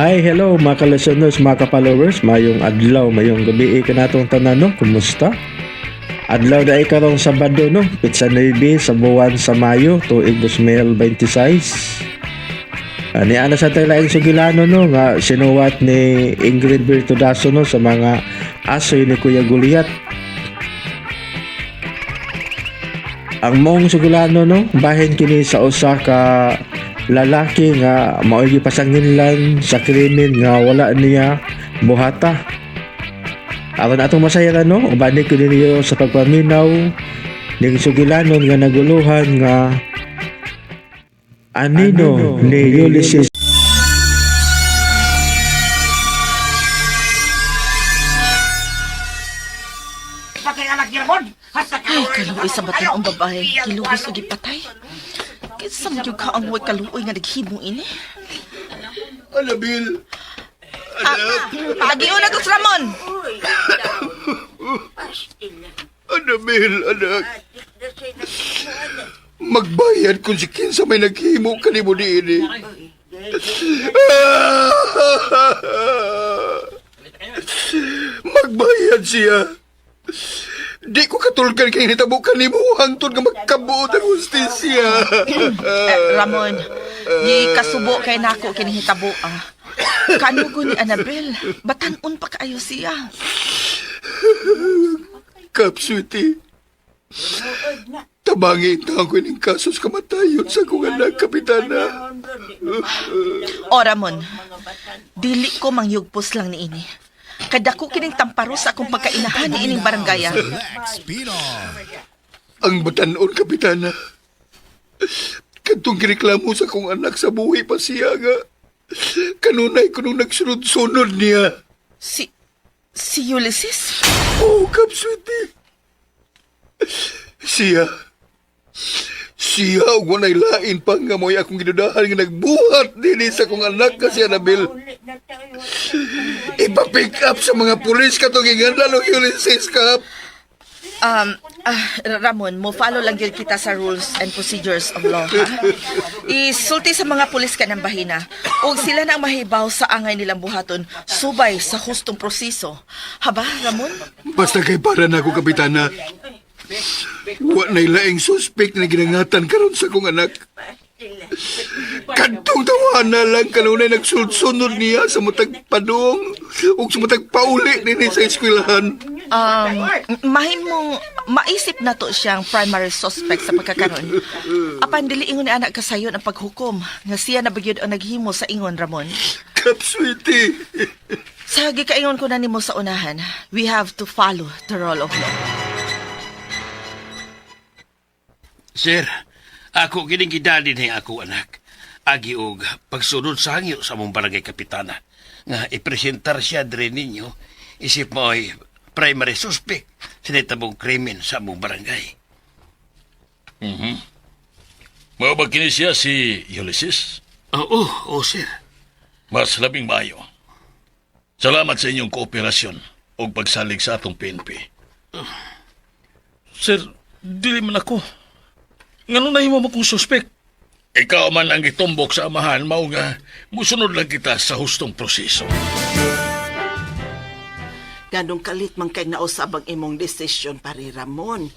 Hi, hello mga ka-listeners, mga ka-followers. Mayong adlaw, mayong gabi kanatong tanan, no? Kumusta? Adlaw na karong Sabado, no? Pitsa 9 sa buwan sa Mayo, tuig 2026. Ni ana sa laing sugilano, no, nga sinuwat ni Ingrid Virtudazo, no, sa mga asoy ni Kuya Goliath. Ang mong sugilano, no, bahin kini sa usa ka lalaki nga mao'y gipasanginlan sa krimen nga wala niya buhata. Aron atong masayaran, no, ubani ko ninyo sa pagpaminaw ning sugilanon nga naguluhan nga anino ni Ulysses. Ay, kaluoy sa batan ang babae. Gilugos og gipatay. Kinsa man gyud ka ang way kaluoy nga naghimo ini? Anabil, Ah, pagiuna to sa Ramon. Anabil, anak. Magbayad kung si kinsa may naghimo kanimo niini. Magbayad siya. Di ko katulgan kay nitabo kanimo hangtod nga magkabuot ang hustisya. Eh, Ramon, di kasubo kay nako kini hitabo ah. Kanugo ni Annabel, batan-on pa kaayo siya. Kap, sweetie. Tabangi ang ko ining kasos kamatayon sa kong anak, Kapitana. O Ramon, dili ko mangyugpos lang niini. Kadako kining tamparo sa akong pagkainahan ni ining barangaya. Ang batanon, Kapitana. Kadtong gireklamo sa kong anak sa buhi pa siya nga. Kanunay ko nung nagsunod-sunod niya. Si Ulysses? Oh, Kap, sweetie. Siya. Siya og walay lain pa nga mo'y akong gidudahan nga nagbuhat dinhi sa akong anak kasi Annabel. Ipa-pick up sa mga pulis katong giganlan og Ulysses, Kap. Ramon, mo follow lang yun kita sa rules and procedures of law, ha? Isulti sa mga pulis ka ng bahina. Ug sila na ang mahibaw sa angay nilang buhaton, subay sa hustong proseso. Haba, Ramon? Basta kay para na ako, Kapitana. Wa na'y laing suspect na ginangatan karon sa akong anak. Kadtong tawana lang kanunay nagsunod-sunod niya sa matag padung ug sa matag pauli dinhi sa eskwelahan. Mahimong maisip na to siyang primary suspect sa pagkakaron. Apan dili ingon ni anak kasayon ang paghukom nga siya na bagyod ang naghimo sa ingon, Ramon. Kap, sweetie. Sa gikaingon ko na nimo sa unahan, we have to follow the rule of law. Sir, ako gining gidali ni ako anak. Agi og pagsunod sa hangyo sa among barangay kapitana nga ipresentar siya diri ninyo isip mo ay primary suspect sa nitabong krimen sa among barangay. Mao ba kini siya si Ulysses? Oo, oo sir. Mas labing maayo. Salamat sa inyong kooperasyon ug pagsalig sa atong PNP. Sir, dili man ako. Ngano nahimo mo kong suspect? Ikaw man ang gitumbok sa amahan, mao nga musunod lang kita sa hustong proseso. Ganong kalit man kay nausab ang imong desisyon pare Ramon.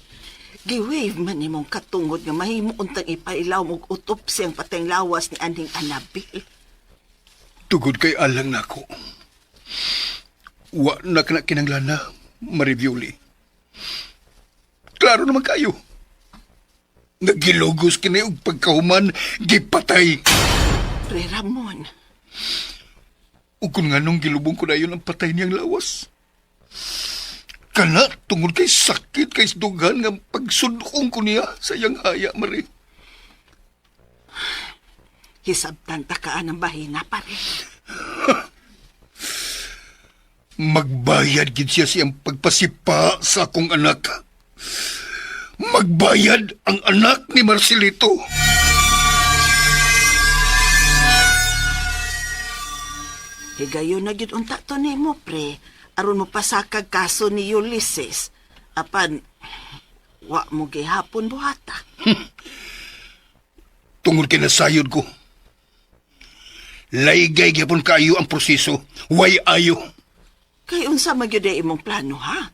Giwave man imong katungod nga mahimo untang ipailaw og autopsy ang pateng lawas ni anhing Anabel. Tugod kay alang nako. Wa na kana kinanglana, Marivioli. Klaro naman kayo. Nagilogos kini og pagkahuman, gipatay. Pre Ramon, Ug kung nganong gilubong ko dayon ang patay niyang lawas. Kana tungod kay sakit kay dugan nga pagsudong ko niya sa iyang haya, Mari. hisabtan ta kaan ang bahina pare. Magbayad gid siya siyang pagpasipa sa akong anak. Magbayad ang anak ni Marcelito. Higayon na gyud unta to nimo pre aron mo pasakag kaso ni Ulysses. Apan wa mo gihapon buhata. Tungod kay nasayod ko. Laygay gyapon kaayo ang proseso. Way ayo. Kay unsa man gyud ay imong plano, ha?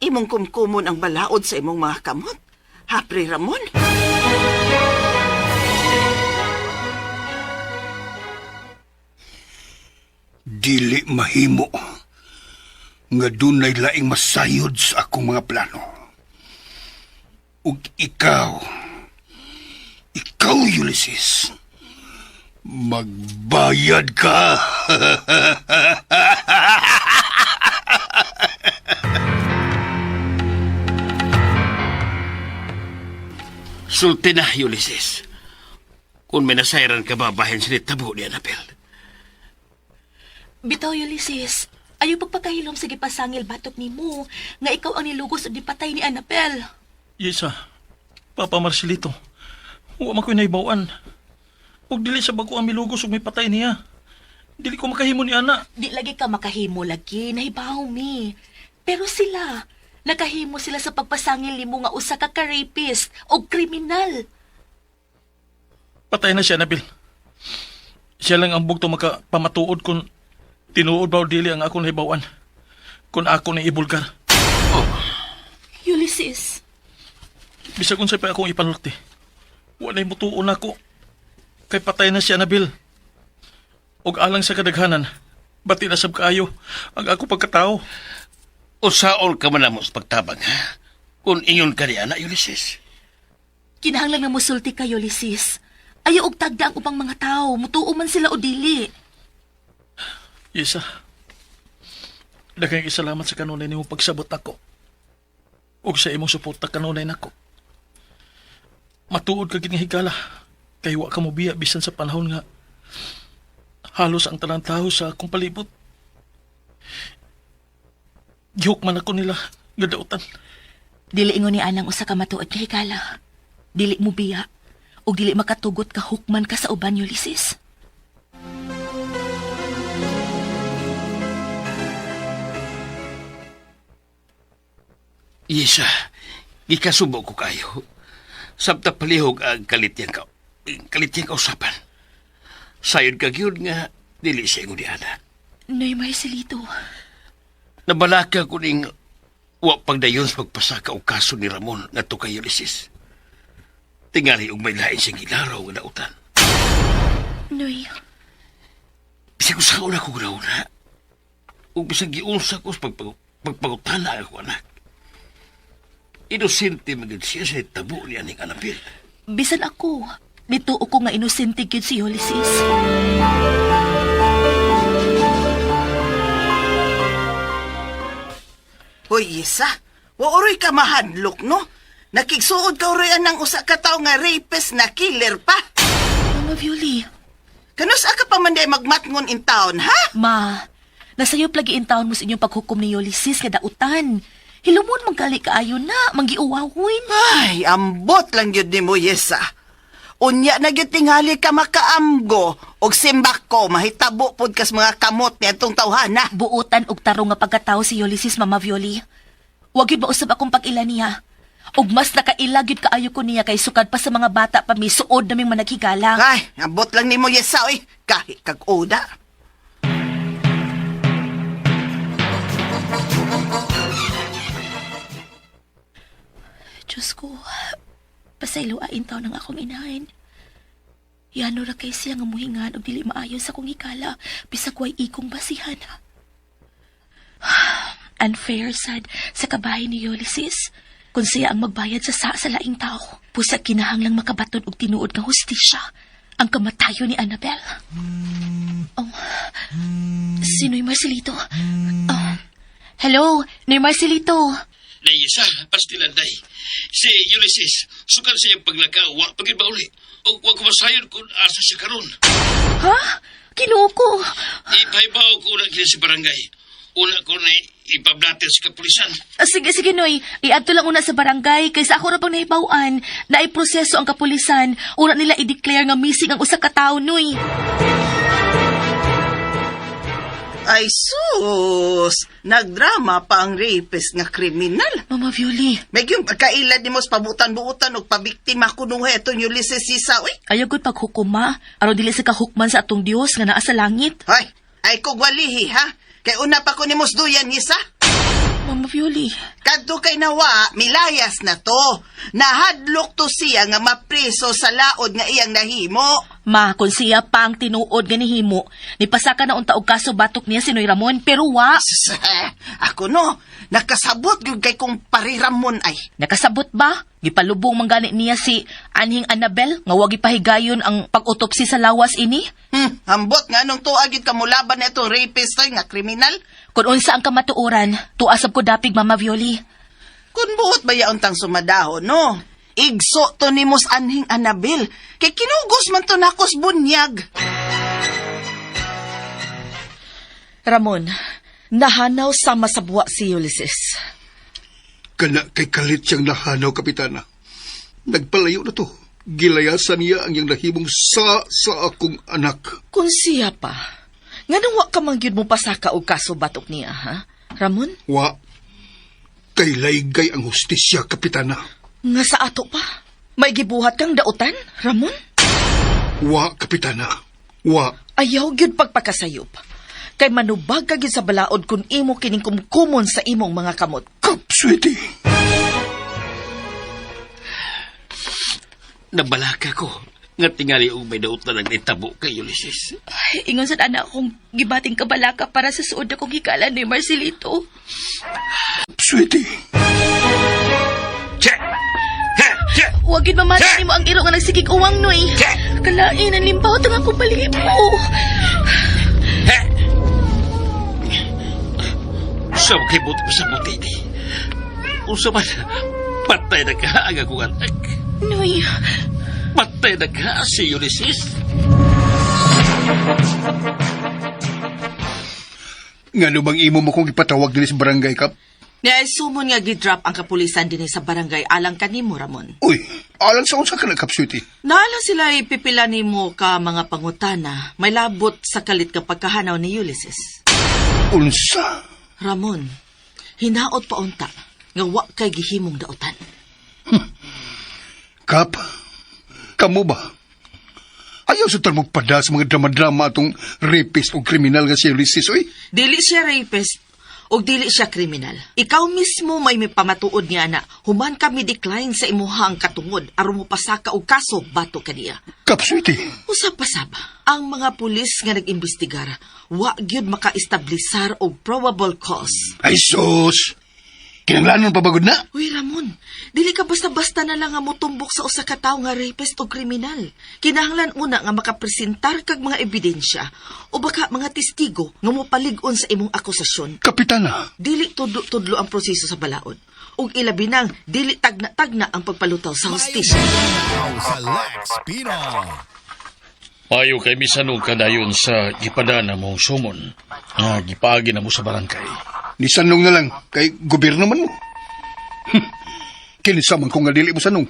Imong kumkumon ang balaod sa imong mga kamot. Ha, Pre Ramon? Dili mahimo nga dunay laing masayod sa akong mga plano. Ug ikaw, ikaw, Ulysses, magbayad ka. Sulti na, Ulysses. Kung may nasayran ka ba, bahin sa tabo ni Anabel. Bitaw, Ulysses. Ayaw pagpakahilom sa gipasangil batok nimo nga ikaw ang nilugos ug nipatay ni Annabel. Yesa, Papa Marcelito, wa man ko'y naibawan. Ug dili sa bago ang milugos ug may patay niya. Dili ko makahimo ni ana. Di lagi ka makahimo lagi, nahibaw mi. Pero sila, nakahimo sila sa pagpasangil nimo nga usa ka ka-rapist o kriminal. Patay na siya, Nabil. Siya lang ang bugto makapamatuod kung tinuod ba o dili ang akong nahibawan. Kung ako ni ibulgar. Ulysses, Bisag unsay pa akong ipanulti. Wa na'y mutuon nako. Kay patay na siya, Nabil. Og alang sa kadaghanan, bati na sab kaayo ang ako pagkatao. Usaon ka man namo sa pagtabang, ha? Kung ingon ka ni ana, Ulysses. kinahanglan nga mosulti ka, Ulysses. Ayaw og tagda ang ubang mga tao, mutuo man sila o dili. Yesa, daghang isalamat sa kanunay nimo pagsabot ako. Ug sa imong suporta kanunay nako. Matuod ka gid nga higala kay wa ka mobiya bisan sa panahon nga halos ang tanang tao sa akong palibot. Gihok man ako nila nga dautan. Dili ingon ni anang usa ka matuod nga higala. Dili mo biya ug dili makatugot ka hukman ka sa uban, Ulysses. Yesa, gikasubo ko kayo. Sabta palihog ang kalityang ka, kalityang kausapan. Sayod ka gyud nga dili siya ingon ni ana. Noy Marcelito, Nabalaka ko ning wa pagdayon sa pagpasaka og kaso ni Ramon ngadto kay Ulysses. Tingali og may lain siyang gilaraw nga dautan. Noy, Bisag usa una ko ganauna. Ug bisag giunsa ko sa pagpagutana ako anak. Inosente magid siya sa tabo ni aning Anabel. bisan ako, nituo ko nga inosente gyud si Ulysses. Hoy, Isa, wa uroy ka mahadlok, no? Nakigsuod ka uroy anang usa ka tawo nga rapist na killer pa. Mama Violi, Kanus ka pa man day magmatngon in town, ha? ma, nasayop lagi in taon mo sa inyong paghukom ni Ulysses nga dautan. Hilumon man kali kaayo na, manggiuwawin. Ay, ambot lang yun ni mo, Yesa. Unya na gyud tingali ka makaamgo og simbak ko mahitabo pod kas mga kamot ni atong tawhana. Buotan og tarong nga pagkatao si Ulysses, Mama Violi. Wag yun mausab akong pag-ila niya. Og mas nakaila gyud kaayo ko niya kay sukad pa sa mga bata pa mi suod naming managhigala. Ay, ambot lang nimo Yesa oy. Kahi kag oda. Diyos ko, pasayloain taon ang akong inahin. Yano ra kay siya nga muhingan og dili maayo sa akong hikala, bisag way ikong basihan. Unfair sad sa kabahin ni Ulysses. Kung siya ang magbayad sa sa laing tao, pusa kinahanglang makabaton og tinuod nga hustisya ang kamatayo ni Annabel. Oh, si Noy Marcelito. Oh, hello, Noy Marcelito. Nayisa, pastilan day. Si Ulysses, sukal sa iyang paglakaw, wa pagid ba uli? O wa ko masayon kung asa siya karon. Ha? Kinuo ko. Ipahibaw ko una kini sa barangay. Una ko na ipablater sa kapulisan. Ah, sige, sige, Noy. Iadto lang una sa barangay kaysa ako ra pang nahibaw-an na iproseso ang kapulisan. Una nila i-declare nga missing ang usa ka tawo, Noy. Ay sus, nagdrama pa ang rapist nga kriminal. Mama Violi, May yung pagkailad ni mo sa pabutan-buutan og pabiktima kuno itong Ulysses Sisa, uy. ayaw gud paghukom ma. Aron dili sa kahukman sa atong Dios nga naa sa langit. Ay, ay kog walihi ha. Kay una pa ko ni Mosduyan isa. Mama Violi, Kadto kay nawa, milayas na to. Nahadlok to siya nga mapriso sa laod nga iyang nahimo. Ma, kung siya pa ang tinuod nga nihimo, nipasaka na unta og kaso batok niya si Noy Ramon, pero wa. Sus, eh, ako no, nakasabot gyud kay kung pariramon ay. Nakasabot ba? Gipalubong man gani niya si anhing Annabel nga wag ipahigayon ang pag-autopsy sa lawas ini. Ambot nga nung tuwa gyud ka mulaban na itong rapist ay nga kriminal. Kung unsa ang kamatuoran, tuasab ko dapig Mama Violi. Kun buot ba yaon tang sumadaho, no? Igso to ni mos anhing Anabel. Kay kinugos man to nakos bunyag. Ramon, nahanaw sama sa buwa si Ulysses. Kana kay kalit siyang nahanaw, Kapitana. Nagpalayo na to. Gilayasan niya ang iyang nahimong sa sa akong anak. Kung siya pa, nganong wa ka man gyud mo pasaka og kaso batok niya, ha? Ramon, Wa. Kay laygay ang hustisya, Kapitana. nga sa ato pa. May gibuhat kang dautan, Ramon? Wa, Kapitana. Wa. Ayaw gyud pagpakasayop. Kay manubag ka gyud sa balaod kung imo kining kumkumon sa imong mga kamot. Kap, sweetie. Nabalaka ko. Nga tingali og may dautan ang nitabo kay Ulysses. Ay, ingon sad ana akong gibating kabalaka para sa suod akong higala ni Marcelito. Sweetie. Che! He! Che! Wag gid mamati nimo ang iro nga nagsigig uwang noy. Kalain ang limbaw tang akong balibo. He! Sa kibot ko sa buti ni. Unsa man, patay na ka ang akong anak. Noy, Patay na ka si Ulysses. Nga bang imo mo kong ipatawag dinhi sa barangay, Kap? Niay sumon nga gidrop ang kapulisan dinhi sa barangay alang kanimo, Ramon. Uy, alang sa unsa ka na, Kap, sweetie? Naala sila ipipila nimo ka mga pangutana, may labot sa kalit ka pagkahanaw ni Ulysses. Unsa? Ramon, hinaot pa unta nga wa kay gihimong dautan. Kap, kamo ba? Ayaw sa tan magpada sa mga drama-drama atong rapist o kriminal nga si Ulysses, uy. Dili siya rapist o dili siya kriminal. Ikaw mismo may pamatuod niya na human kami decline sa imuhang katungod aron mo pasaka og kaso bato kaniya. Kap, sweetie. Usa pa sab, ang mga pulis nga nag-imbestigar wa gyud maka-establisar og probable cause. Ay, sus! Kinanglanon pa bagod na? Uy, Ramon, dili ka basta-basta na lang nga motumbok sa usa ka tawo nga rapist o kriminal. Kinahanglan una nga makapresentar kag mga ebidensya o baka mga testigo nga mopalig-on sa imong akusasyon. Kapitana, Dili tudlo-tudlo ang proseso sa balaod. Ug ilabi nang dili tagna-tagna ang pagpalutaw sa hustisya. Ayo kay misanog kadayon sa gipadana mong sumon nga gipaagi na mo sa barangay. nisanong na lang kay gobyerno man mo. Kinsa man ko nga dili mo sanong.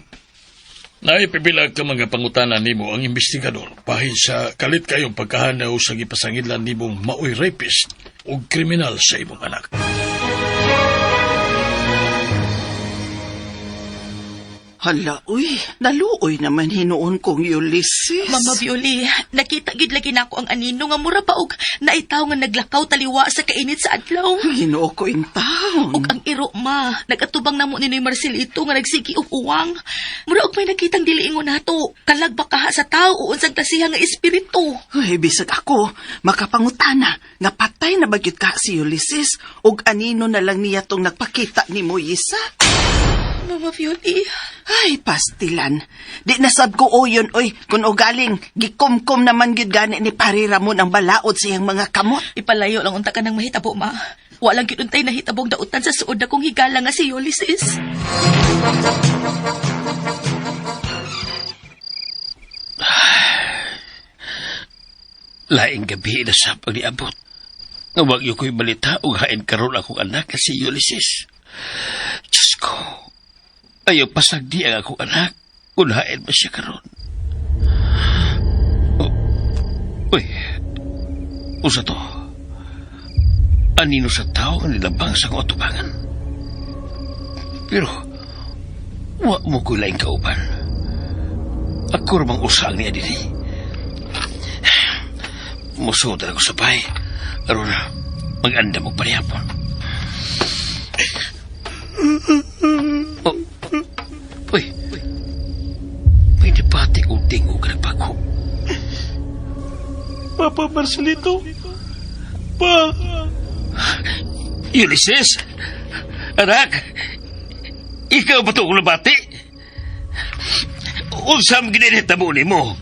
Naipipilag ka mga pangutana nimo ang investigador bahin sa kalit kayong pagkahanaw sa gipasangidlan nimong maoy rapist o kriminal sa imong anak. Hala, uy, naluoy naman hinuon kong Ulysses. Mama Violi, nakita gid lagi nako ang anino nga mura pa og naitaw nga naglakaw taliwa sa kainit sa adlaw. Ginoo ko in town. Ug ang iro ma, nagatubang namo ni Noy Marcelito nga nagsigi og uwang. Mura og may nakitang dili ingon nato. Kalag ba kaha sa tao o unsang klasiha nga espiritu. Ay, bisag ako, makapangutana, nga patay na bagyot ka si Ulysses, ug anino na lang niya tong nagpakita ni Moisa. Mama Violi, Ay, pastilan. Di nasab ko uyon, oy, kung ugaling, gikumkum naman gyud gani ni Pare Ramon ang balaod sa iyang mga kamot. ipalayo lang unta ka nang mahitabo ma. Walang gyud untay nahitabong dautan sa suod na kong higala nga si Ulysses. Laing gabi na sa pagniabot. Nga wag yung ko'y balita ug hain karon akong anak si Ulysses. Diyos ko, ayaw pasagdi ang akong anak kung hain ba siya karon. Oh, uy, usa to. Anino sa tao ang nilabang sa akong atubangan. Pero, wa mo ko laing kauban. Ako ramang usang niya dinhi. Musuod na ako sa bahay. Aron, mag-anda mo panihapon. Oh. Uy. May nabati kong tingog ka nagbago. Papa Marcelito. Pa! Ulysses! Anak! Ikaw ba itong nabati? Unsa ang ginilita mo nimo?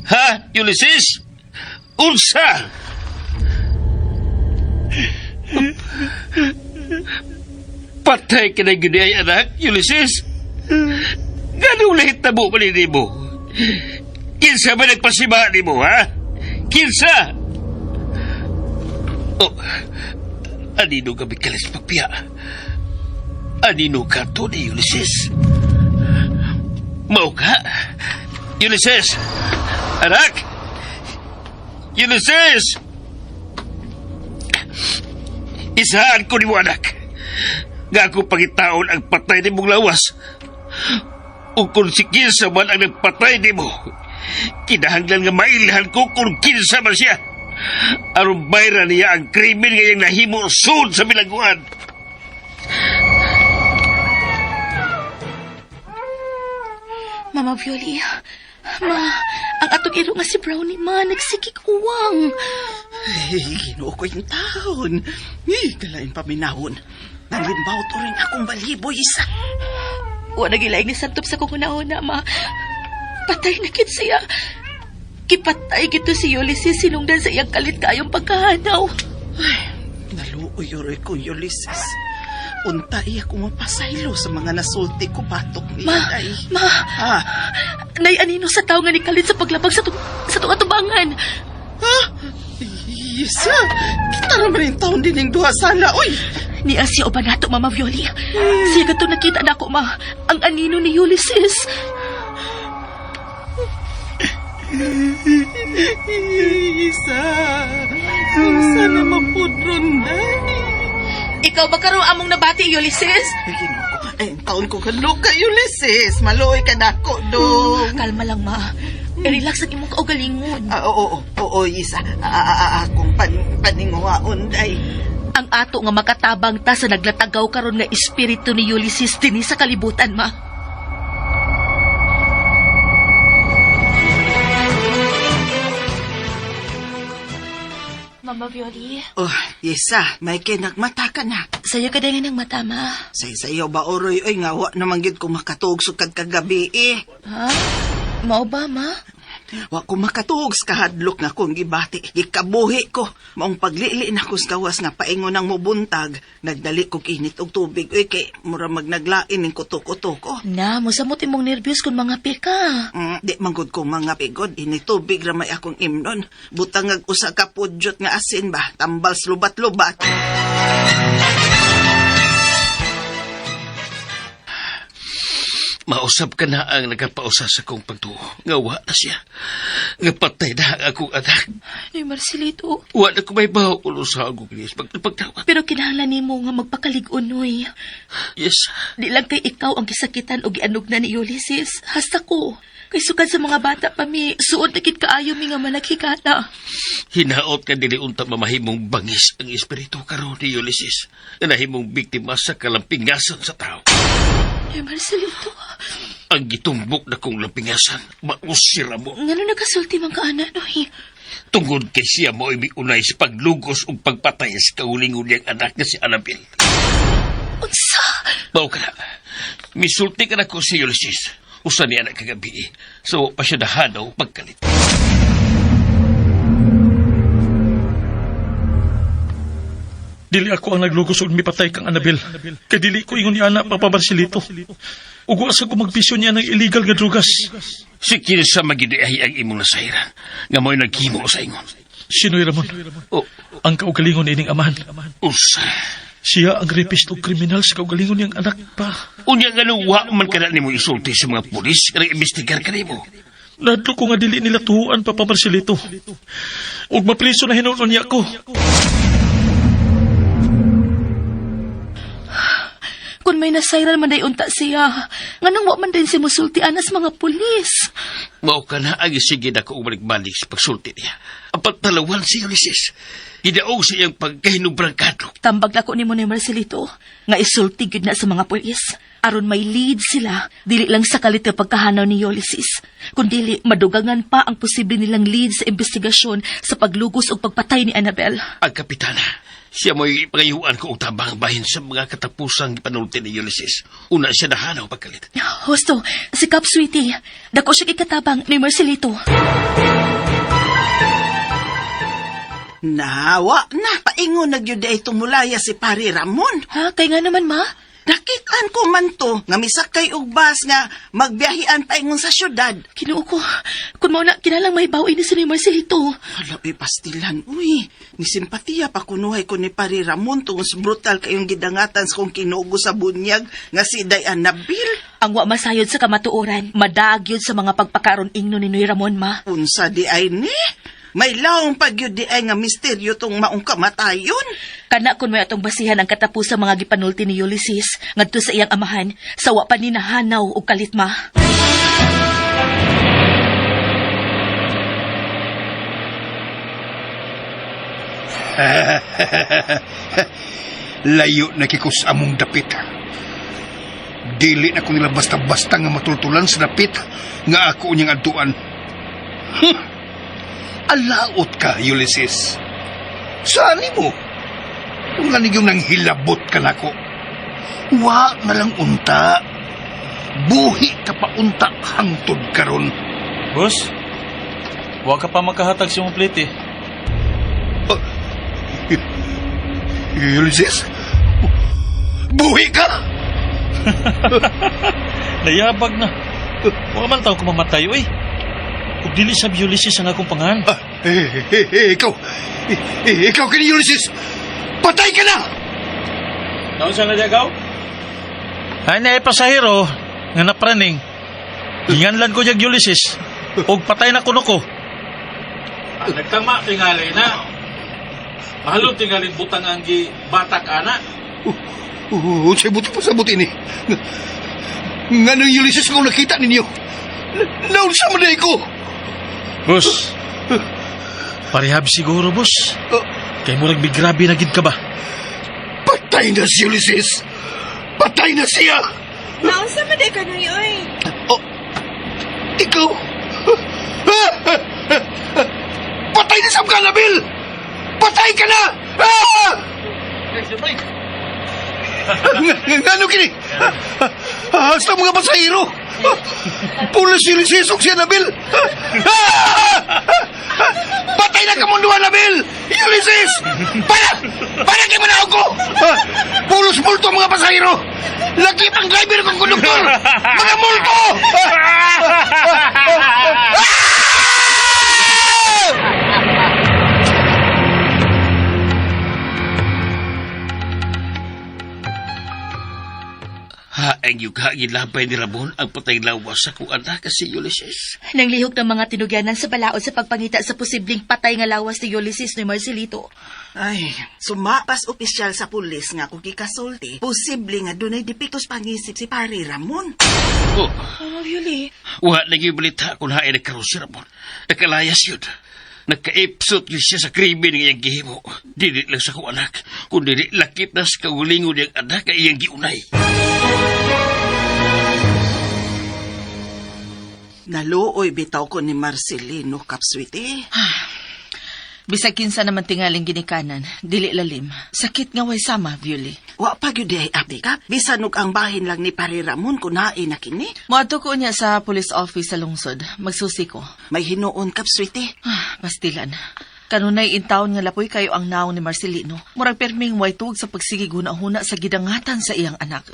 Ha, Ulysses? Unsa? Patay ka na gyud ay, anak, Ulysses. Ganong lahit na mo mo? Kinsa ba nagpasima nimo, ha? Kinsa? Oh, anino ka bikalis pagpiya? Anino ka to ni Ulysses? Mao ka? Ulysses! Anak! Ulysses! Isahan ko ni mo, anak. Nga ako pangitaon ang patay ni mong lawas. O kung si kinsa man ang nagpatay ni mo, kinahanglan nga mailhan ko kung kinsa man siya. Aron bayra niya ang krimen ngayang nahimo sud sa bilaguan. Mama Violy, ma, ang atong iro nga si Brownie, ma, nagsikik uwang. Ay, ginoo ko yung taon. Ay, kalain paminahon. Nanglimbaw to rin akong baliboy isa. Wa nagilaing ni santop sa kong una ma. Patay na kit siya. Kipatay gito si Ulysses sinungdan sa iyang kalit kayong pagkahanaw. Ay, naluoy oray ko, Ulysses. Unta iya ko mapasaylo sa mga nasulti ko batok niya. Ma, ay. ma, Ha? nay anino sa tao nga nikalit sa paglabag sa, sa tong atubangan. Ha? Isa, kita naman yung taon din yung duha sala, oy! Niya siya uban nato, Mama Violy. Siya katong nakita na ako, ma. Ang anino ni Ulysses. Isa, sana mapudron na. Ikaw ba karon among nabati, Ulysses? Ay, ginoo ko. Ay, ang taon ko kaluka, Ulysses. Maluoy ka na ako, dong. Kalma lang, ma. Relax ang imong kaugalingon. Ah, oo, oo, oo, Isa. Ah, ah, ah, akong paninguhaon, day. Ang ato nga makatabang ta sa naglatagaw karon nga espiritu ni Ulysses dinhi sa kalibutan, ma. Mama Violi, Oh, Isa, may kinagmata ka na. sayo ka dahil ng mata, ma. Sa sayo ba, oroy, oy, nga, wa naman gid ko makatuog sukad kagabi, eh. Ha? Mao ba, ma? Wa ko makatuog sa kahadlok nga akong gibati. Gikabuhi ko. Maong paglili na ko sa gawas nga paingon ang mubuntag. Nagdali kog init og tubig, oy, kay mura magnaglain ning kutok-kutok ko. Na, mosamot imong nervyos kung mga pika. Di manggod ko mga pigod. Ini tubig ra may akong imnon. Butang ag usa ka pudyot nga asin ba. Tambal sa lubat-lubat. Mausap ka na ang nagapausa sa kong pagtuo. Nga wa na siya. Nga patay na ang akong anak. Ay, Marcelito. Wa na ko may baho ulo sa akong gilis. Pagtawad. Pero kinahanglan nimo nga magpakalig-unoy. Yes. Di lang kay ikaw ang gisakitan o gianog na ni Ulysses. Hasta ko. Kay sukad sa mga bata pa mi, suod na kit kaayo mi nga managhigala. Hinaot ka dili unta mamahimong bangis ang espiritu karon ni Ulysses. Nga nahimong biktima sa kalampingasan sa tao. Ay, Marcelito. Ang gitumbok na kong lampingasan, mausira mo. Ngano nagasulti man ka, ana, noy? Tungod kay siya mo unay sa paglugos ug pagpatay sa kaulingon niyang anak na si Annabel. Unsa? Mao ka na. Misulti ka na ko si Ulysses. Usa niya na kagabi. So, pa siya nahanaw pagkalit. Dili ako ang naglugos og mipatay kang Anabel. Kay dili ko ingon ni ana Papa Marcelito. Ug wa sa ko magbisyo niya ng illegal nga drugas. Si kinsa magidiay ang imong nasayran. Nga mo'y naghimo sa ingon. Sinoy Ramon, O, ang kaugalingon ining amahan. usa. Siya ang rapist o kriminal sa kaugalingon niyang anak pa. Unya nga nung wa man ka na nimo isulti sa mga pulis nga nag-imbestigar ka nimo. Nadlo ko nga dili nila tuhuan, Papa Marcelito. Ug mapriso na hinuon niya ko. may nasayran man day unta siya. Nganong wa man din si musulti anas mga pulis. Mao ka na ang sige na ko balik-balik sa pagsulti niya. Ang pagtalawan si Ulysses. Gidaog sa iyang pagkahinubrang kadlok. Tambag nako nimo ni Marcelito nga isulti gyud na sa mga pulis. Aron may lead sila, dili lang sa kalit nga pagkahanaw ni Ulysses, kundili madugangan pa ang posible nilang lead sa investigasyon sa paglugos o pagpatay ni Annabel. Ang kapitana, siya mo'y pangayuan ko og tabang bahin sa mga katapusang gipanulti ni Ulysses. Una siya nahanaw pagkalit. Husto, si Cap Sweetie, dako siya kikatabang ni Marcelito. Nawa na, paingon na gyud ay tumulaya si Pare Ramon. Ha, kay nga naman ma? Nakitaan ko man to nga misakay og bus nga magbiyahian paingon sa syudad. Kinuo ko, kung mao na kinalang may bawi ni si ni Marcelito. Hala, uy, pastilan, uy. Ni simpatiya pa kunuhay ko ni Pare Ramon tungod sa brutal kayong gidangatan sa kong kinugo sa bunyag nga si Day Annabil. Ang wa masayod sa kamatuoran, madaag yun sa mga pagpakaron ingno ni Noy Ramon ma. Unsa di ay ni? May laong pagyud di ay nga misteryo tong maong kamatayon. Kana kun may atong basihan ang katapusang mga gipanulti ni Ulysses ngadto sa iyang amahan sa wa pa ni nahanaw og kalit ma. Layo na kikos among dapit. Dili na ko nila basta-basta nga matultulan sa dapit nga ako niyang adtuan. Huh. Alaot ka, Ulysses. Saan mo? Kung yung nang hilabot ka nako. Wa na lang unta. Buhi ka pa unta hangtod karon. Boss, wa ka pa makahatag sa imong plate eh. Ulysses? Buhi ka! Nayabag na. Wa man taw ko mamatay, oy. Ug dili sa Ulysses ang akong pangalan. Ah, eh, eh, eh, ikaw! Eh, eh, ikaw kini Ulysses! Patay ka na! Naunsa na diagaw? Ay na pasahero nga napraning. Ginganlan ko jag Ulysses ug patay na kuno ko. Nagtama tingali na. Mahalo tingali butang ang gi batak ana. Unsay buti pa sa buti ni. Nga nung Ulysses kung nakita ninyo. Naunsa man day ko. Boss. Parehab siguro, boss. Kay murag bigrabe na gid ka ba? Patay na si Ulysses. Patay na siya. Naunsa man day kanuy oy? Oh, ikaw. Patay na sa mga Nabil! Patay ka na! Ah! Ano kini? Hasta mga pasahero! Pulos si Ulysses ug si Nabil! Patay na kamunduan, Nabil! Ulysses! Para! Para kay manaog ko! Pulos multo ang mga pasahero! Lagi pang driver kong konduktor! Mga multo! Haeng yung gilabay ni Ramon ang patay lawas sa kong anak si Ulysses. Nanglihok ng mga tinugyanan sa balaod sa pagpangita sa posibleng patay nga lawas ni Ulysses ni Marcelito. Ay, sumapas opisyal sa pulis nga kung kikasulti, posible nga dunay depektos pangisip si Pare Ramon. Oh, Oh, Yuli. wa na yung balita kung hain nagkaroon si Ramon. Nakalayas yun. Nagkaipsot yun siya sa krimen ng iyang gihimo. Dili lang sa kong anak, kundi lakip na sa kaugalingon niyang anak ay iyang giunay. Naluoy bitaw ko ni Marcelino Kapswiti. Bisag kinsa naman tingaling ginikanan, dili lalim. Sakit nga way sama, Yuli. Wa pa gyud ay update ka. Bisan og ang bahin lang ni Pare Ramon kun naay na kini. Moadto ko niya sa police office sa lungsod. Magsusi ko. May hinuon Kapswiti. Ah, pastilan. Kanunay intawon nga lapoy kayo ang naong ni Marcelino. Murag perming way tuog sa pagsige huna-huna sa gidangatan sa iyang anak.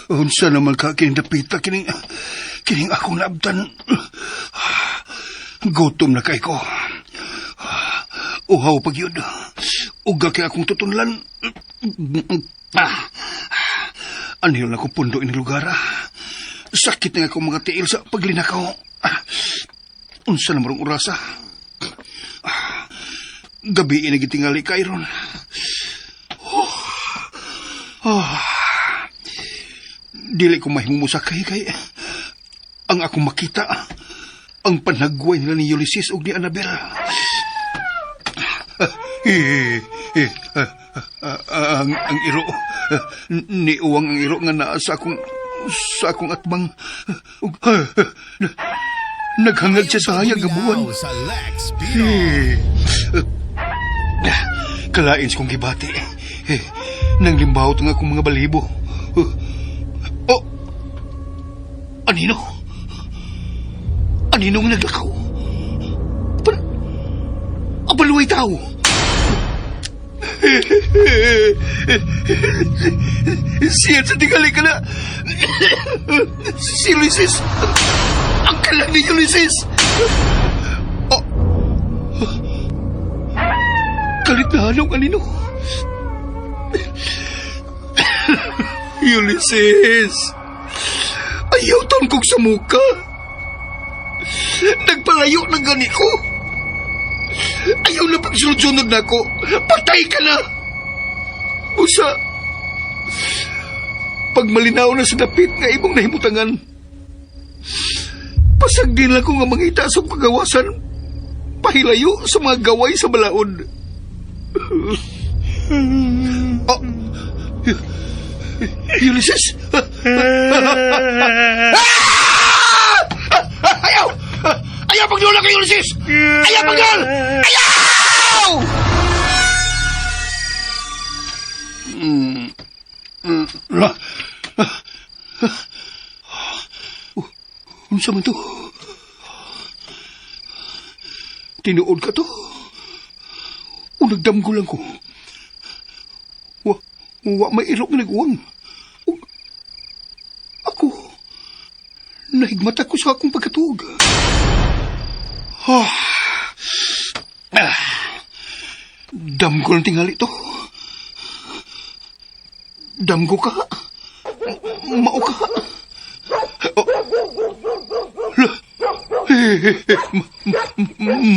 Unsa naman ka kining dapita kining kining akong naabtan. Gutom na kay ko. Uhaw pag yun. Uga kay akong tutunlan. Ah. Anhil na ko pundo ini lugar. Ah. Sakit na ako mga tiil sa paglinakaw. Ah, unsa na marong orasa. Ah, gabi ini gitingali kairon. Oh. Ah. Dili ko mahimumusakay kay ang akong makita ang panagway nila ni Ulysses ug ni Annabel. Ang iro niuwang ang iro nga naa sa akong atbang. Ug naghangad siya sa hayag nga buwan. Sa Lex Pinoy. Kalain sa kong gibati. Nang limbawot nga akong mga balibo. Oh! Anino? Anino nga naglakaw? Abaluay tao! Siya sa tingali ka na! Si Ulysses! Ang kalag ni Ulysses! Oh! Kalit na halong anino. Ulysses! Ayaw taon kong samuka. Nagpalayo na gani ko. Ayaw na pagsunod-sunod na ako. Patay ka na! Busa, pag malinaw na sa dapit nga imong nahimutangan, pasag din lang ko nga mangita sa kagawasan, pahilayo sa mga gaway sa balaod. Oh, Ulysses! Ayaw! Ayaw pagdula kay Ulysses! Ayaw pagdul! Ayaw! Unsa man to? Tinuod ka to? O nagdamgo lang ko. Wa may ilok nga nag-uwang. Ako, nahigmata ko sa akong pagkatuog. Damgo lang tingali to. Damgo ka. Mao ka. Oh.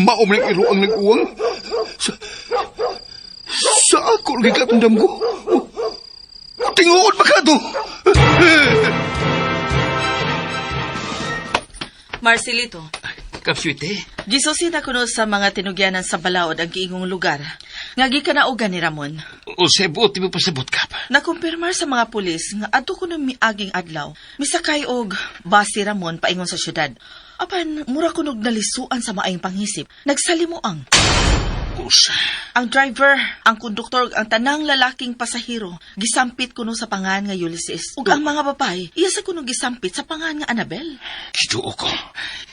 Mao man ang iro ang nag-uwang. Sa ako lagi ka itong damgo. Tinguod ba ka to? Marcelito, Kapswite, gisusi na kuno sa mga tinugyanan sa balaod ang giingong lugar. Nga gikanaugan ni Ramon. O sebot, mo pasabot ka pa. Nakumpirmar sa mga pulis nga adto kuno miaging adlaw. Misakay og bus si Ramon paingon sa syudad. Apan mura kunog nalisuan sa maayong pangisip. Nagsalimuang. Usa. Ang driver, ang konduktor ug ang tanang lalaking pasahero gisampit kuno sa pangan nga Ulysses. Ug ang mga babae, iya sa kuno gisampit sa pangan nga Annabel. Kiduo ko.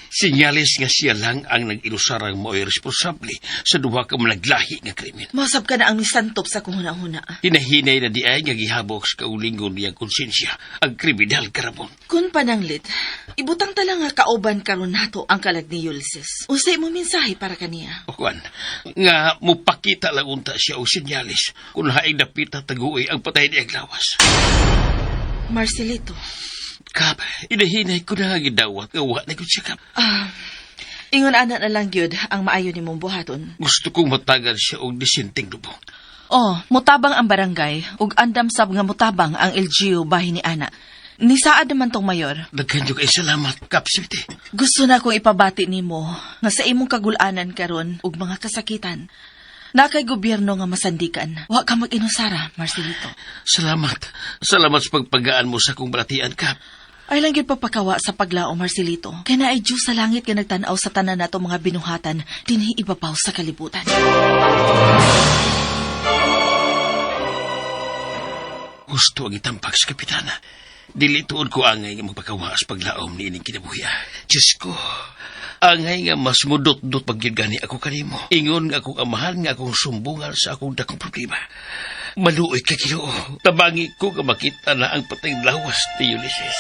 Sinyalis nga siya lang ang nag-ilusarang mao'y responsable sa duha ka malaglahi nga krimen. Mosab ka na ang misantop sa kung huna-huna. Hinahinay na di ay nga gihabok sa kaulingon niyang konsensya ang kriminal karabon. Kun pananglit, ibutang tala nga kauban karon nato ang kalag ni Ulysses. Unsay mo mensahe para kaniya? O kuan, nga mupakita lang unta siya og sinyalis kung haing dapita taguoy ang patay niyang lawas. Marcelito. Kap, inahinay ko na gidawat nga wa na gud siya, Kap. Ingon ana na lang gyud ang maayo nimong buhaton. Gusto kong matagan siya og disenteng lubong. Oh, mutabang ang barangay ug andam sab nga mutabang ang LGU bahin ni ana. Nisaad naman tong mayor. Daghan jud kay salamat, Kap Sweetie. Gusto na kong ipabati nimo nga sa imong kagulanan karon ug mga kasakitan. Na kay gobyerno nga masandikan. Wa ka mag-inusara, Marcelito. Salamat. Salamat sa pagpagaan mo sa akong balatian, Kap. Ay lang gyud pagpakawa sa paglao, Marcelito. Kay naay Diyos sa langit nga nagtan-aw sa tanan nato mga binuhatan dinhi ibabaw sa kalibutan. Gusto ang itampak sa kapitana. Dili tuod ko angay nga magpakawa sa paglaom ni ining kinabuhi. Diyos ko, angay nga mas mudot-dot pag gyud gani ako kanimo. Ingon nga akong amahan nga akong sumbungan sa akong dakong problema. Maluoy ka Ginoo. Tabangi ko nga makita na ang patay lawas ni Ulysses.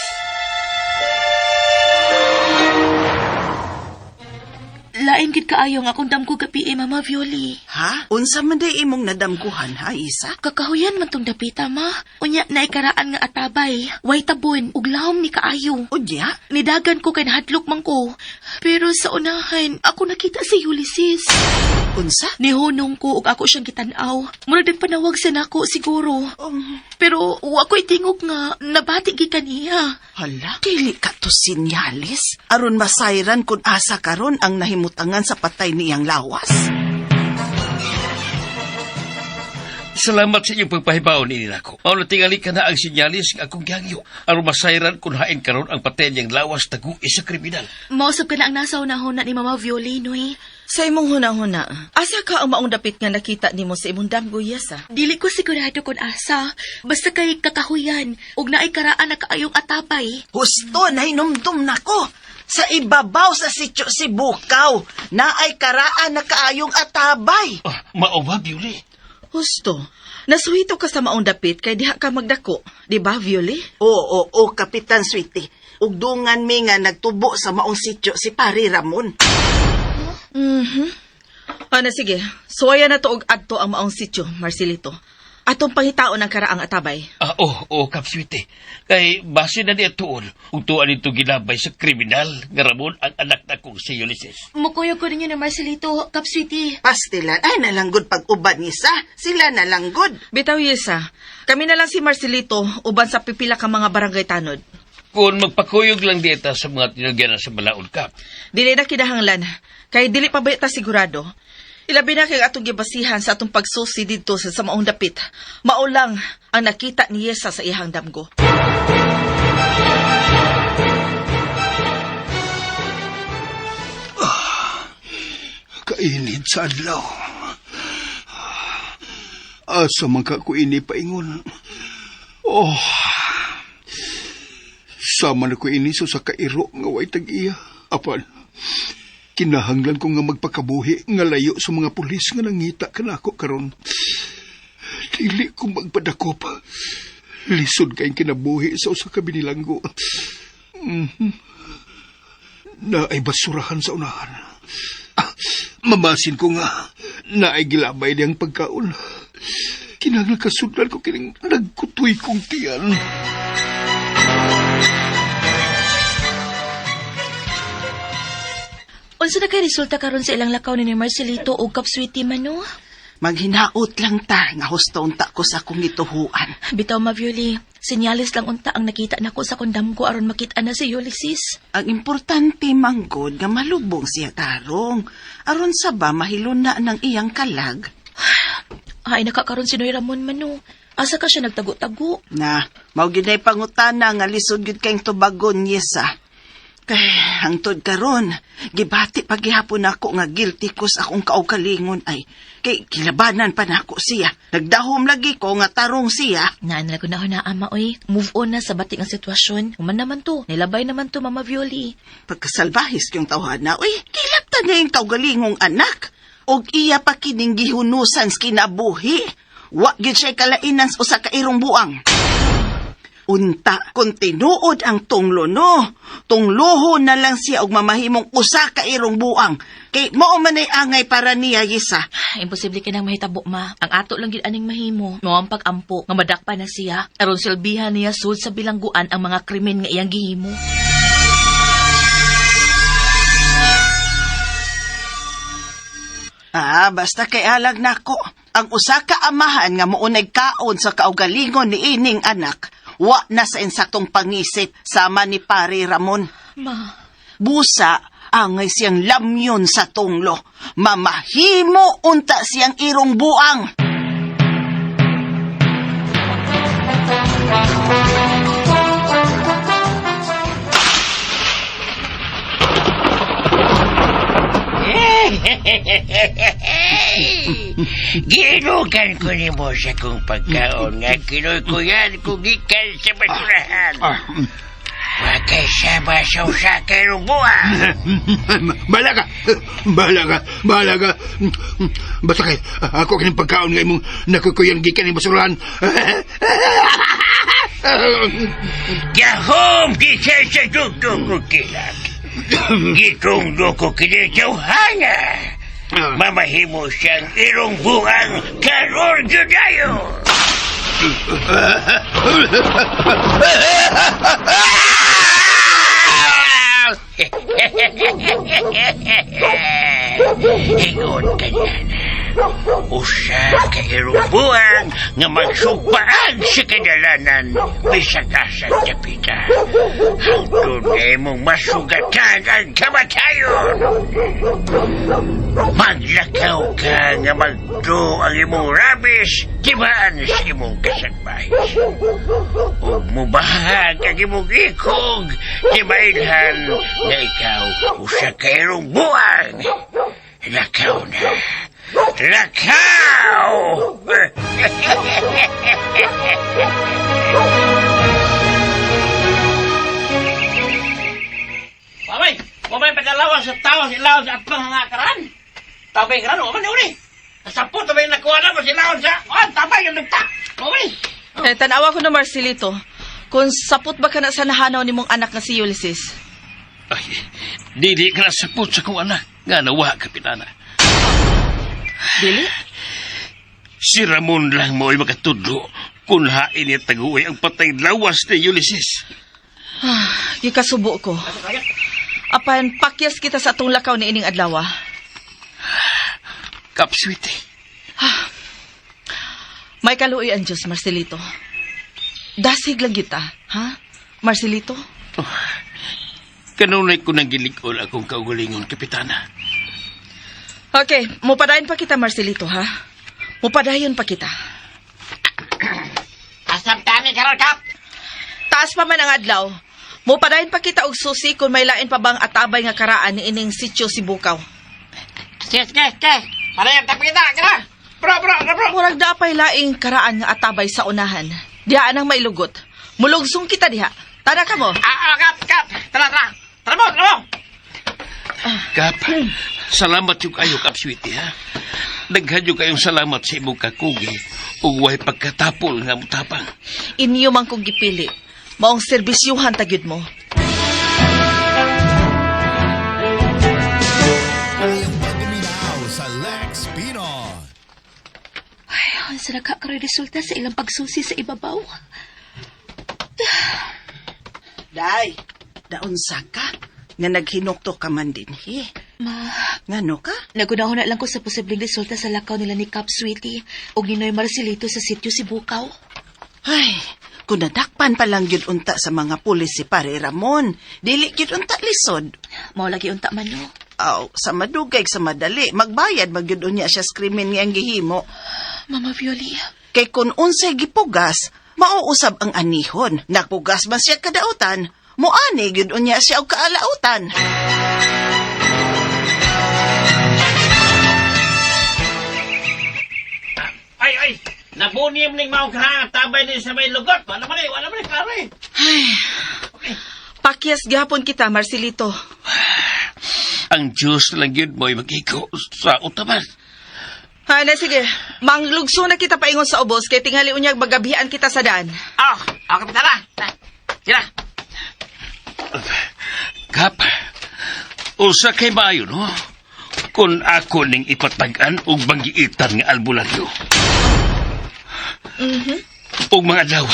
Lain gid kaayo nga akong damgo gabi eh, Mama Violi. Ha? Unsa man day imong nadamguhan ha, Isa? Kakahuyan man tong dapita, ma. Unya naikaraan nga atabay, way tabon ug lahom ni kaayo. Udya? Nidagan ko kay nahadlok man ko. Pero sa unahan, ako nakita si Ulysses. Unsa? Nihunong ko ug ako siyang gitan-aw. Murag nagpanawag siya nako siguro. Pero wa ko'y tingog nga nabati gikan niya. Hala, dili ka to sinyalis. Aron masayran kung asa karon ang nahimutangan sa patay niyang lawas. Salamat sa inyong pagpahibaw ni nako. Mao na tingali ka na ang sinyalis nga akong gihangyo. Aron masayran kung hain karon ang patay niyang lawas tagu sa kriminal. Mausap ka na ang nasa unahon na ni Mama Violi, Noy. Sa imong hunahuna, asa ka ang maong dapit nga nakita nimo sa imong damgo, Yesa? Dili ko sigurado kung asa. Basta kay kakahuyan, ug naay karaan na kaayong atapay. Husto, nahinumdum nako. Sa ibabaw sa sityo si Bukaw, naay karaan na kaayong atabay. Ah, mao ba, Beauty? Husto. Nasuhito ka sa maong dapit kay diha ka magdako, di ba, Violi? Oo, oo, oo, Kapitan Sweetie. Ugdungan mi nga nagtubo sa maong sityo si Pare Ramon. Ana sige, suwaya na to og adto ang maong sityo, Marcelito. Atong pangitaon ang karaang atabay. Ah, oh, oh, Kapswite. Kay base na niya tuon, ug tuan nito gilabay sa kriminal nga Ramon ang anak na kong si Ulysses. Mukuyog ko ninyo na Marcelito, Kapswiti. Pastilan, ay nalanggod pag-uban ni sa. Sila nalanggod. Bitaw, Yesa, kami na lang si Marcelito uban sa pipila ka mga barangay tanod. Kung magpakuyog lang dita sa mga tinugyanan sa Balaod Kap, Dili na kinahanglan, kay dili pa ba ta sigurado. Ilabi na kay atong gibasihan sa atong pagsusi didto sa samaong dapit. Mao lang ang nakita ni Yesa sa iyang damgo. Kainit sa adlaw. Asa man ka ko ini paingon. Oh. Sama na ko ini sa kairo nga way tag-iya. Apan, kinahanglan ko nga magpakabuhi nga layo sa mga pulis nga nangita kanako karon. Dili ko magpadakop. Lisod kayong kinabuhi sa usa ka binilanggo. Mhm. Na ay basurahan sa unahan. Ah, mamasin ko nga naay gilabay niyang pagkaon. Kinahanglan kasudlan ko kining nagkutoy kong tiyan. Unsa na kay resulta karon sa ilang lakaw ni Marcelito ug Kapswiti man no? Maghinaot lang ta nga husto unta ko sa akong gituhuan. Bitaw Ma Violi, sinyalis lang unta ang nakita nako sa kondam ko aron makita na si Ulysses. Ang importante manggod nga malubong siya tarong. Aron sa ba mahiluna ng iyang kalag. Ay nakakaron si Noy Ramon man no. Asa ka siya nagtago-tago? Na, mao gyud nay pangutana nga lisod gyud kayong tubagon yesa. Kay hangtod karon, gibati paghihapon ako nga guilty ko sa akong kaugalingon ay kay kilabanan pa nako siya. Nagdahom lagi ko nga tarong siya. Naan na ko na na ama oy. Move on na sa bating ang sitwasyon. Human naman to. Nilabay naman to Mama Violi. Pagkasalbahis yung tawhana, uy, kilapta niya yung kaugalingong anak. Og iya pa kining gihunusan sa kinabuhi. Wa gyud siya kalainan sa usa ka irong buang. Unta, kung tinuod ang tunglo no, tungloho na lang siya og mamahimong usa ka irong buang. Kay mao man ay angay para niya yisa. Imposible ka nang mahitabo ma. Ang ato lang gid aning mahimo. Mao ang pag-ampo nga madakpa na siya. Aron silbihan niya sud sa bilangguan ang mga krimen nga iyang gihimo. Ah, basta kay alag nako. Ang usa ka amahan nga muunay kaon sa kaugalingon ni ining anak, wa na sa insaktong pangisip sama ni Pare Ramon. Ma, Busa, angay siyang lamyon sa tunglo. Mamahimo unta siyang irong buang. Ginugan ko ni mo sa kong pagkaon nga kinuy-kuyan ko gikan sa basurahan. Ah, Wakay sama sa usa kay buang. Bahala ka! Bahala ka! Bahala ka! Basta kay, ako kining pagkaon nga imong nakukuyan gikan ni basurahan. Gahom gikan sa dugtong ko kilak. Gitungdo ko kini tawhana. Mamahimo siyang irong buang karon judayo. Ingon ka niyan. Usa ka irong buang nga magsumpaag sa kadalanan bisag asa tapita. Hangtod na imong masugatan ang kamatayon. Maglakaw ka nga magdo ang imong rabis, tibaan sa imong kasakbay. Ug mubahag ang imong ikog, tibailhan na ikaw usa ka irong buang. Lakaw na. Lakaw! Mamay, mamay padalawa sa tao sa ilaw sa atbang nga karan. Tabay karan, waman ni uli. Sapot tabay nakuha na mo sila sa, ah, tabay ang nagta. Mamay. Eh, tanawa ko na, Marcelito. Kung sapot ba ka na sa nahanaw ni mong anak nga si Ulysses? Ay, dili ka na sapot sa kong anak. Nga nawa, kapitana. Dili? Si Ramon lang mo'y makatudlo kung hain niya taguwi ang patay lawas ni Ulysses. Gikasubo ko. Apan, pakyas kita sa atong lakaw ni ining adlaw. Kapswite. May kaluoy ang Diyos, Marcelito. Dasig lang kita, ha? Marcelito? Kanunay ko nang gilikol akong kaugalingon, kapitana. Okay, mupadayon pa kita, Marcelito, ha? Mupadayon pa kita. Asam tani karon kap. Taas pa man ang adlaw. Mupadayon pa kita og susi kung may lain pa bang atabay nga karaan ni ining sitio Sibukaw. Sige, sige, sige. Parang tapita ka Bro, bro, bro, bro. Murag daapay laing karaan nga atabay sa unahan. Diha nang mailugot. Mulugsong kita diha. Tara ka mo. Ah, ah, kap, kap. Tara, tara. Tara mo, tara mo. Kap, salamat yung kayo, Kapswite, ha? Daghan yung kayong salamat sa imong kakugi ug way pagkatapol nga mutapang. Inyo man kong gipili. Maong serbisyuhan tagyud mo. Kayang pagduminaw sa Lex Pino. Ay, ang saraka karoy resulta sa ilang pagsusi sa ibabaw. Day, daunsa ka nga naghinukto ka man din hi. Ma, Ngano ka? nagunahon na lang ko sa posibleng resulta sa lakaw nila ni Cap Sweetie o ni Noy Marcelito sa sitio Sibukaw. Ay, kung nadakpan pa lang gyud unta sa mga pulis si Pare Ramon, dili gyud unta lisod. Mao lagi unta man no. Aw, sa madugay sa madali, magbayad magyud unya siya sa krimen nga ang gihimo. Mama Violia, Kay kun unsay gipugas, mauusab ang anihon. Nagpugas man siya kadautan, muani gyud unya siya og kaalautan. Ay, ay. Nabunim ning maong karaan tabay ni sa may lugot. Wala man eh, wala man eh, klaro eh. Pakyas gihapon kita, Marcelito. Ang Diyos lang yun mo'y magiko sa utaman. Ha, na sige. Manglugso na kita paingon sa ubos kay tingali unyag magabihan kita sa daan. Ah, ah, kapitana. Sila. Kap, usa kay maayo, no? Kung ako ning ipatag-an og banggiitan nga albularyo. Og mga adlaw,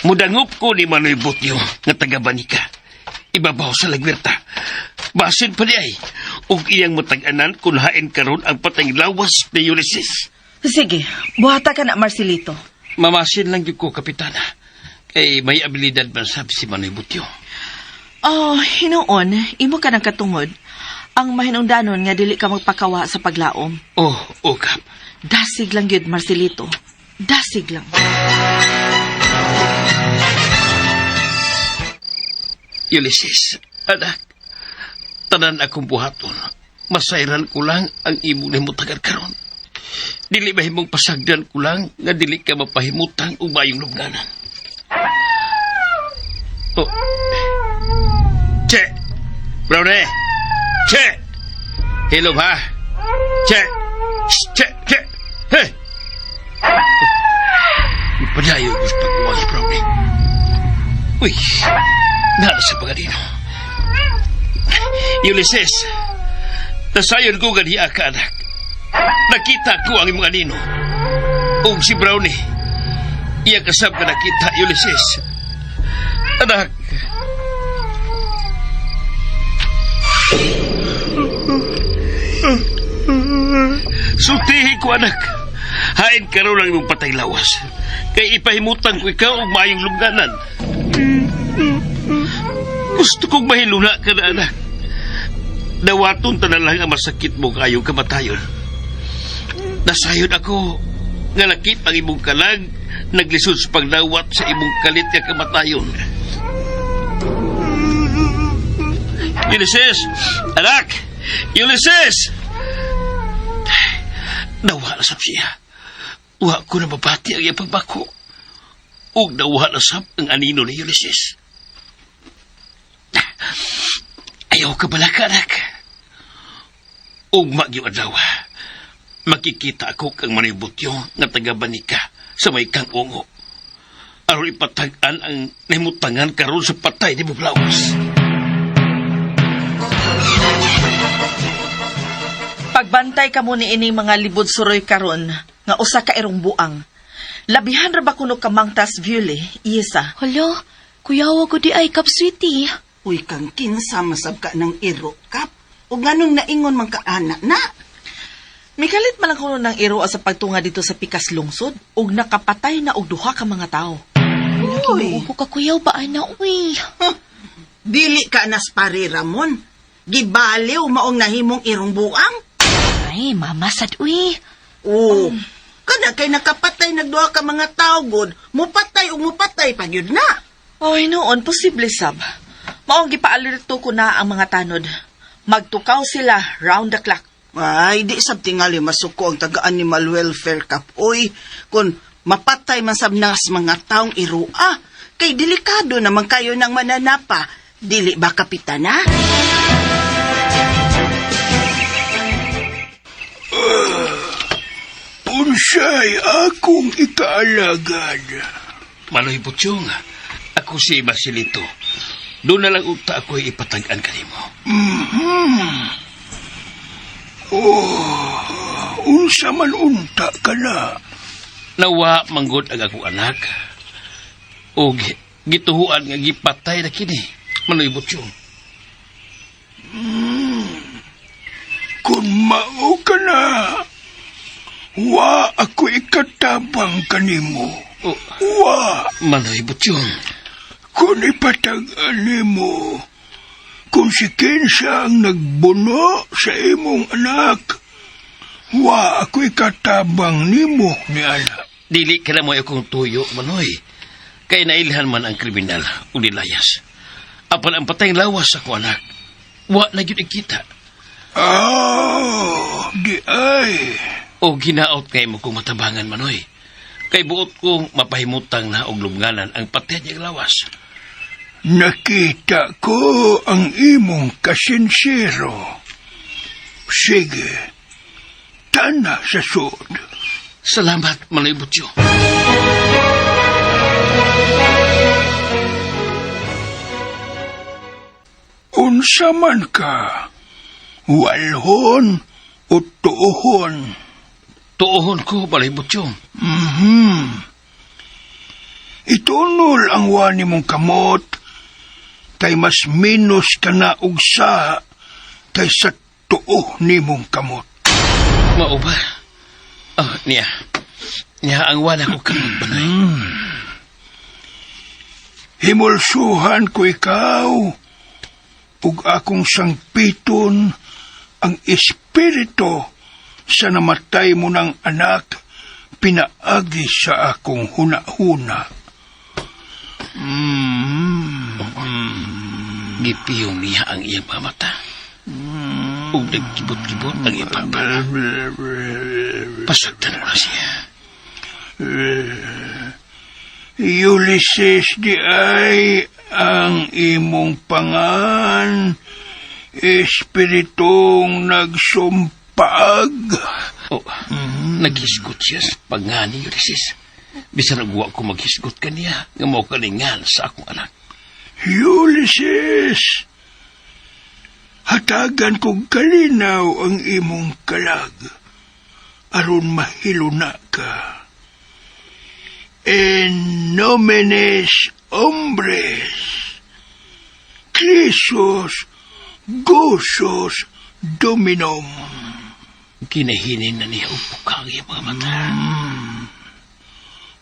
mudangop ko ni Manoy Butyo nga taga Banika. Ibabaw sa Lagwerta. Basin pa di ay, og iyang matag-anan kung hain karon ang patay lawas ni Ulysses. Sige, buhata ka na, Marcelito. Mamasin lang gyud ko, Kapitana. Kay may abilidad man sab si Manoy Butyo. Oh, hinuon, imo ka ng katungod. Ang mahinungdanon nga dili ka magpakawa sa paglaom. Oh, oh, Kap. Dasig lang yun, Marcelito. Dasig lang. Ulysses, anak, tanan akong buhaton. Masayran ko lang ang imong nahimutagan karon. Dili ba himong pasagdan ko lang nga dili ka mapahimutang og mayong lubnganan. Oh. Che! Brownie! Che! Hello ha? Che! Shh, Che! Che! Hey! Padayo ko sa pagkuha si Brownie. Uy! Nara sa pagadino. Ulysses, nasayon ko ganiya ka, anak. Nakita ko ang imong anino. Ug si Brownie. Iya kasab ka nakita, Ulysses. Anak. Sultihi ko, anak. Hain karon ang imong patay lawas. Kay ipahimutan ko ikaw og maayong lungganan. Gusto kong mahiluna ka na, anak. Dawaton ta na lang ang masakit mo kayong kamatayon. Nasayon ako nga nakit ang imong kalag, naglisod sa pagdawat sa imong kalit nga kamatayon. Ulysses! Anak! Ulysses! Nawa na sab siya. Wa ko na mabati ang iyang pagbako. Ug nawa na sab ang anino ni Ulysses. Ayaw ka bala ka, anak. Ugma gyud adlaw. Makikita ako kang manibutyong nga taga-Banika sa may kang ungo. Aron ipatag-an ang nahimutangan karon sa patay ni Bublawas. Pagbantay kamo ni ining mga libod suroy karon nga usa ka irong buang. Labihan ra ba kuno kamangtas Viole, Isa? Hala, kuyawa ko di ay kap, sweetie. Uy, kang kinsa masab ka ng iro, kap. O ganong naingon man ka ana na. Mikalit man lang kuno ng iro sa pagtunga dito sa Pikas Lungsod ug nakapatay na og duha ka mga tawo. Uy, Kinuo ko ka kuyaw ba ana, uy. huh, dili ka nas pare Ramon. Gibaliw maong nahimong irong buang. Ay, mama sad, uy. Oo. Kada kay nakapatay nagduha ka mga tawo god, mupatay ug mupatay pa gyud na. Oy, noon posible sab. Maong gipaalerto ko na ang mga tanod. Magtukaw sila round the clock. Ay, di sab tingali masuko ang taga-animal welfare kap. Uy, kung mapatay man sab nas mga taong iroa, kay delikado naman kayo ng mananapa. Dili ba, kapitana? Unsay akong ikaalagad. Manoy Butsyong, ako si Basilito. Doon na lang unta ako'y ipatag-an kanimo. Oh, unsa man unta ka na. Nawa manggod ang akong anak. Og gituhuan nga gipatay na kini. Manoy Butsyong. Kung mao ka na, wa ako ikatabang kanimo. Oh, Wa Manoy Butsyong. kung ipatag-an nimo. Kung si Kinsa ang nagbuno sa imong anak, wa ako ikatabang nimo ni anak. Dili ka na mo akong tuyo, Manoy. Kay nailhan man ang kriminal o nilayas. Apan ang patayng lawas sa akong anak, wa na gyud ikita. Oh, di ay. O ginaot kay mo kong matabangan, Manoy. Kay buot kong mapahimutang na og lubnganan ang patay niyang lawas. Nakita ko ang imong kasinsero. Sige, tana sa sud. Salamat, Manoy Butyo. Unsa man ka, walhon o tuohon. Tuohon ko, Manoy Butyo. Itunol ang wani mong kamot, kay mas minus ka na og sa, kaysa tuo nimong kamot. Mao ba? Oh, niya. Niya ang wala ko kamot, Manoy. Himulsuhan ko ikaw, ug akong sangpiton ang espiritu sa namatay mo ng anak, pinaagi sa akong huna-huna. Gipiyong niya ang iyang pamata. Ug nagkibot-kibot ang iyang pamata. Pasagdan ko na siya. Ulysses di ay ang imong pangan, espiritong nagsumpaag. Oh, naghisgot siya sa pangani, Ulysses. Bisan nagwa ko maghisgot kaniya, nga mao kalingan sa akong anak. Ulysses! Hatagan kog kalinaw ang imong kalag aron mahiluna ka. In nominis hombres, Christus gosos Dominum. Kinahinin na niya og bukang iyang mga mata.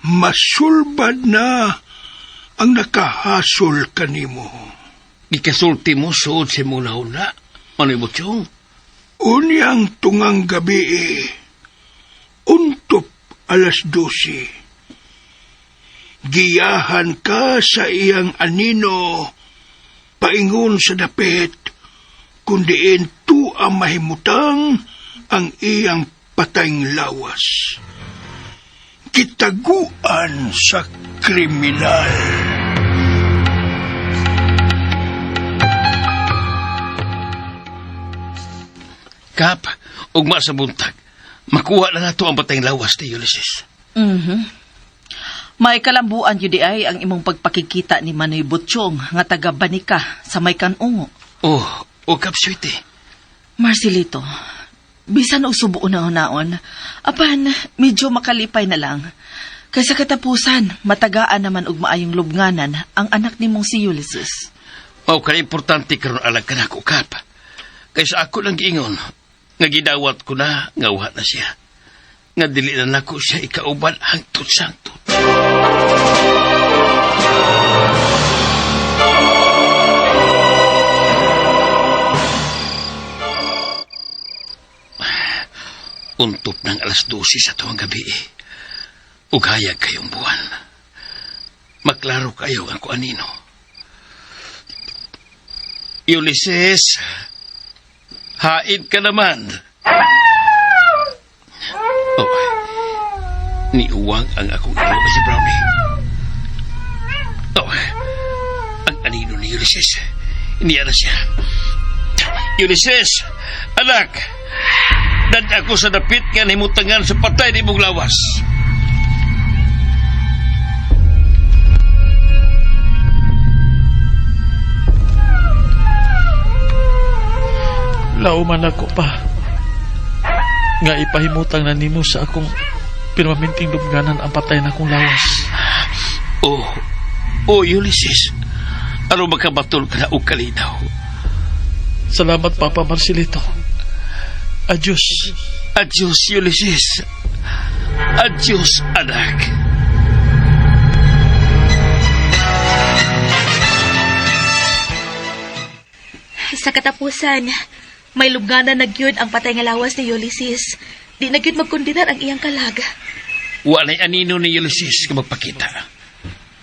Masulbad na ang nakahasol kanimo. Gikasulti mo suod sa imong nahuna, Manoy Butchong. Unyang tungang gabi, untop 12. Giyahan ka sa iyang anino, paingon sa dapit, kundiin tuwa mahimutang ang iyang patayng lawas. Kitaguan sa kriminal. Kap, ugma sa buntag. Makuha na nato ang patayng lawas ni Ulysses. May kalambuan yun di ay ang imong pagpakikita ni Manoy Butchong nga taga Banika sa may kanungo. Oh, o Kap, sweetie. Marcelito, bisan og subo na naon, apan medyo makalipay na lang. Kaysa katapusan, matagaan naman og maayong lubnganan ang anak nimong si Ulysses. Mao kay importante karon alag ka nako, Kap. Kaysa ako lang giingon, nga gidawat ko na, nga wa na siya. Nga dili na nako siya ikauban hangtod sa hangtod. Untop ng 12 sa tuwang gabi. Ug hayag kayong buwan. Maklaro kayo ang kuanino. Ulysses, haid ka naman. Oh, niuwang ang akong ilo si Brownie. Oh, ang anino ni Ulysses. Niya na siya. Ulysses, anak, dad ako sa dapit nga nahimutangan sa patay ni mong lawas. Lauman ako pa. Nga ipahimutang na nimo sa akong pirmaminting lubnganan ang patay na akong lawas. Oh, oh Ulysses, ano makabatol ka na og kalinaw? Salamat, Papa Marcelito. Adios. Adios, Ulysses. Adios, anak. Sa katapusan, may lubnganan na gyud ang patay nga lawas ni Ulysses. Di na gyud magkondenar ang iyang kalag. Walay anino ni Ulysses nga magpakita.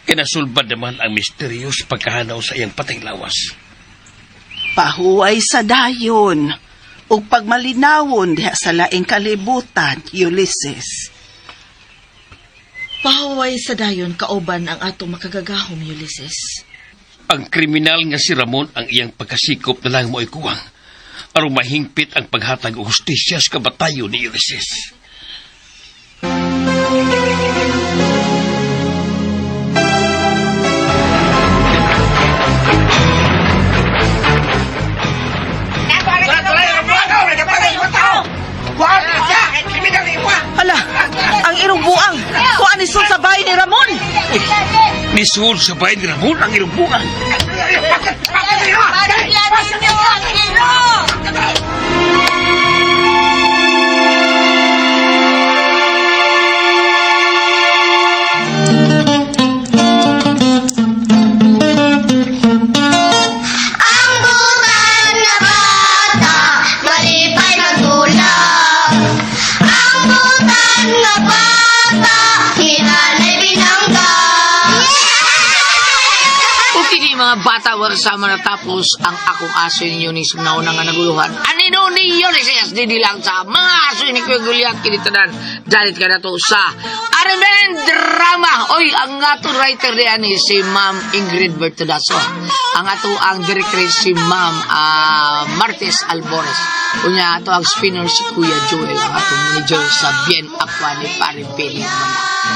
Kinasulbad naman ang misteryos pagkahanaw sa iyang patay lawas. Pahuway sa dayon ug pagmalinawon diha sa laing kalibutan, Ulysses. Pahuway sa dayon kauban ang atong makagagahom, Ulysses. Ang kriminal nga si Ramon ang iyang pagkasikop na lang mo'y kuwang aron mahingpit ang paghatag og hustisya sa kabatayo ni Ulysses. Hala, ang irong buang. Kuan ni sa bahay ni Ramon. Uy, nisuod sa bahay ni Ramon ang irong buang. Ang butan nga bata, malipay magulak. Ang butan nga bata, hinanay binangga. Okay ni mga bata sama natapos ang akong aso ninyo ni Sumnauna nga naguluhan. Anino ni Ulysses di lang sa mga aso ni Kuya Goliath kinitanan. Dalit ka na to sa RMN Drama. Oy, ang ato writer diyan ni si Ma'am Ingrid Bertudaso. Ang ato ang director si Ma'am Martes Albores. Unya ato ang spinner si Kuya Joel, ang atong manager sa Bien Aqua ni Pare Billy.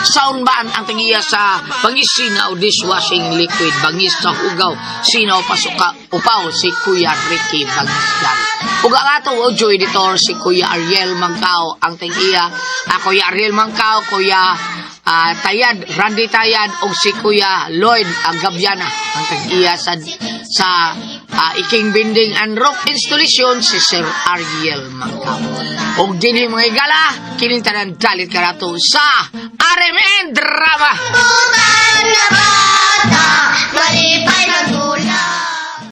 Sound band ang tingiya sa bangis sinaw dishwashing liquid, bangis sa hugaw, sinaw pasuka, upaw si Kuya Ricky Bangislan. Ug ang ato audio editor si Kuya Ariel Mangkao ang tingiya, Kuya Ariel Mangkao, Kuya Tayad, Randy Tayad ug si Kuya Lloyd Agabiana ang tag-iya sa Iking Binding and Rock Installation si Sir Ariel Mangkao. Ug dinhi, mga higala, kining tanan dalit kanato sa RMN Drama. Butan